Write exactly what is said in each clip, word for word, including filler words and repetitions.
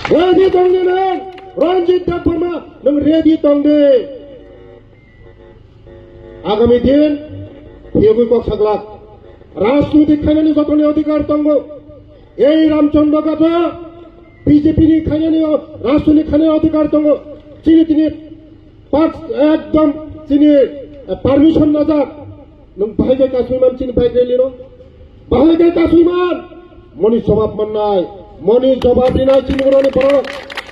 Ready tong di nwng, Ranjit Debbarma, nwng ready tong di. Agami din, phiyogwi kok saglak. Rajniti khainani jotoni adhikar tongo. Ei Ramchandra Ghat o B J P ni khainani o-, rajniti khainani adhikar tongo. Chini tini pas-, ekdom chini, eh, permission najak. Nwng bahai khe kasui man chini bike rally no? Bahai khe kasui man? Moni jobab mannai. Moni jobab rinai chini uroni borok.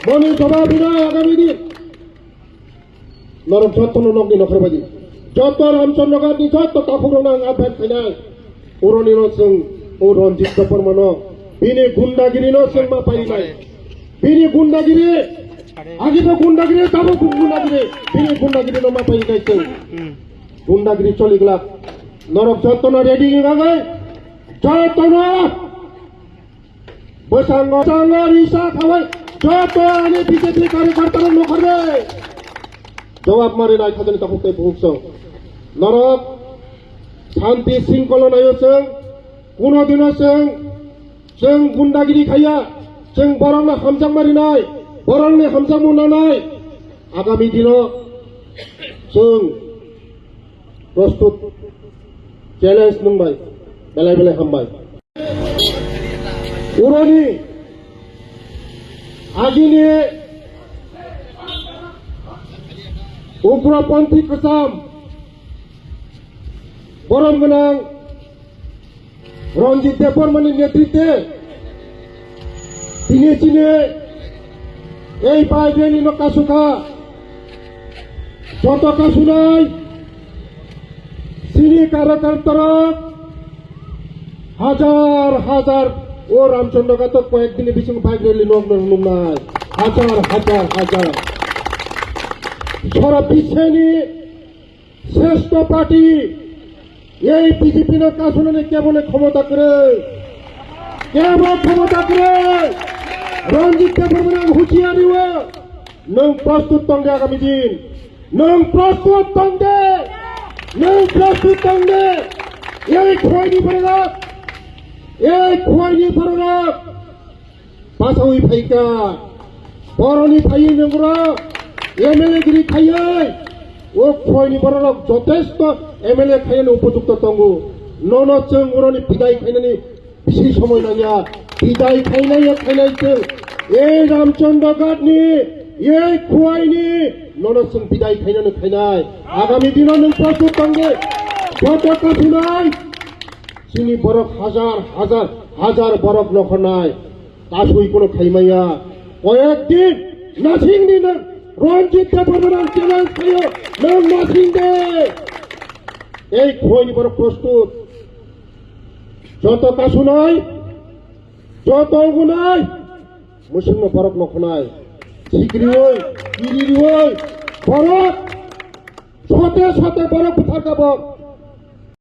Moni jobab rinai agami din. Norok jotto no nokni nokhor baidi. Jotto Ramchandra Ghat ni jotto takhuk rok nang advice khainai. Uroni no chwng o Ranjit Debbarma no. Bini gundagiri no chwng ma painai. Bini gundagiri. Agi bo gundagiri, tabo gundagiri. Bini gundagiri no ma painai chwng. Gundagiri choli glak. Norok jotto no ready ni bagai. Jotto no. Bwskango, bwskango risa khawai joto ani B J P karyakarta rok nokhardi. Jawab mari nai khajani takhuk tei bukhuk song. Norok santi singkolo nayo chwng, kuno dino chwng, chwng gundagiri khaiya, chwng borokno hamjakma rinai, borokni hamjakmung nanai. Agami dino chwng prostut challenge nungbai belai belai hambai. Uroni agini ugroponthi kwcham borom gwnang Ranjit Debbarmani netritwe tini chini ei bike rally no kasukha. Joto kasunai chini karyakarta rok hajar hajar o Ramchandra Ghat o koyek dini bisingo bike rally nok nuknai hajar hajar hajar. Sora biswni Shrestho party, ei B J P no kasunani kebo ni khomota kwrwi, kebo khomota kwrwi. Ranjit Debbarma ang huchiya riwo, nwng prostut tong de agami din, nwng prostut tong de, nwng prostut tong de. Ei Khowai ni borok, ei Khowai ni borok. Basawi phaikha, boroni phaiwi nongro M L A giri khaiwi, o Khowai ni bororok jotesto M L A khaiyani upojukto tongo. Nono chwng oroni bidai khainani bisi somoi nangya, bidai khainai ya khainai chwng, ei Ramchandra Ghat ni, ei Khowai ni, nono chwng bidai khainani khainai. Agami dino nwng prostuk tongdi, joto kasunai, chini borok hajar, hajar, hajar borok nokhornai. Kasui kono khaimaya. Koyek din nasing di nwng Ranjit Debbarma nang challenge khayo, nwng nasing de. Ei Khowai ni borok prostut. Joto kasunai, joto gunai, musungno borok nokhonai. Sikrioi, kiririoi, borok. Sote sote borok butharkha bo.